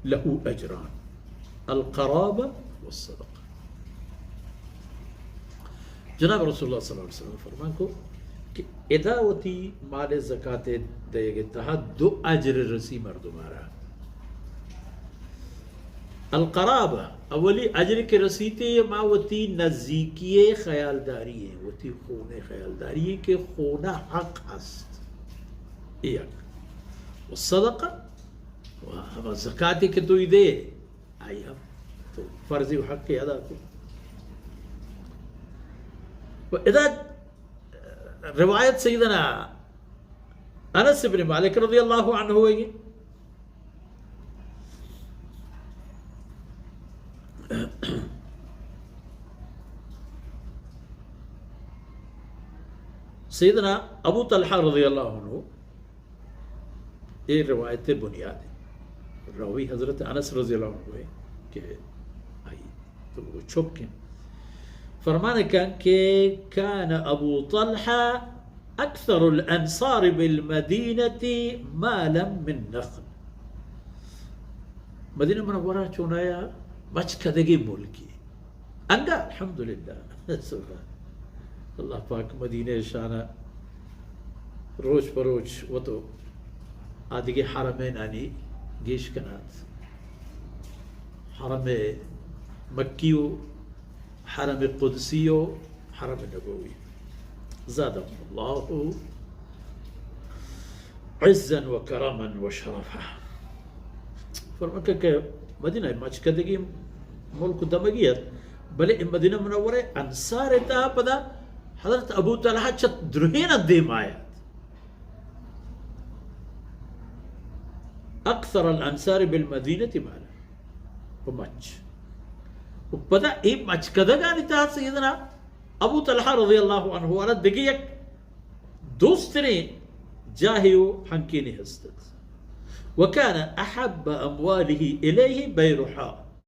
له اجران، القرابة والصدقة۔ جناب رسول اللہ صلی اللہ علیہ وسلم فرمان کو کہ ادا وتی مال زکات دیگ تہا دو اجر رسی مردمارا۔ القرابہ، اولی اجر کہ رسیتے، ما وتی نزیکی خیالداری ہیں، وتی خون خیالداری ہیں کہ خون حق ہست۔ یک۔ و صدقہ، و ہما زکاتی کہ تو دے، آئی ہم تو فرضی و حق ادا کو۔ و ادا روایت سیدنا انس ابن مالک رضی اللہ عنہ ہوئی۔ سیدنا ابو طلحہ رضی اللہ عنہ، اے روایت بنیاد ہے۔ راوی حضرت انس رضی اللہ عنہ ہے کہ آئی تو وہ چپ کے فرمان کن کہ كان أبو طلحة أكثر الأنصار بالمدينة مالا من نخل۔ مدینہ منورہ چونایا مچ کدگی ملکی۔ انگا الحمدللہ۔ سبحان اللہ، پاک مدینہ شانہ روچ پہ روچ و تو آدگہ حرمینانی گیش کنات۔ حرم مکی و حرم قدسی و حرم نبوی۔ زادهم الله عزا وكرما وشرفا۔ فرمائے کہ مدینہ مچ کدگی ملک و دمگی ات، بلے اے مدینہ منورہ انصار تا پدا حضرت ابو طلحہ چہ درہین دیم آیات۔ أكثر الأنصار بالمدينة مالا۔ و مچ۔ و پدا اے مچ کدگانی تہا سیدنا ابو طلحہ رضی اللہ عنہ والا دگہ یک دوستریں جاہے و ہنکینے ہست ات۔ وكان أحب أمواله إليه بيرحاء۔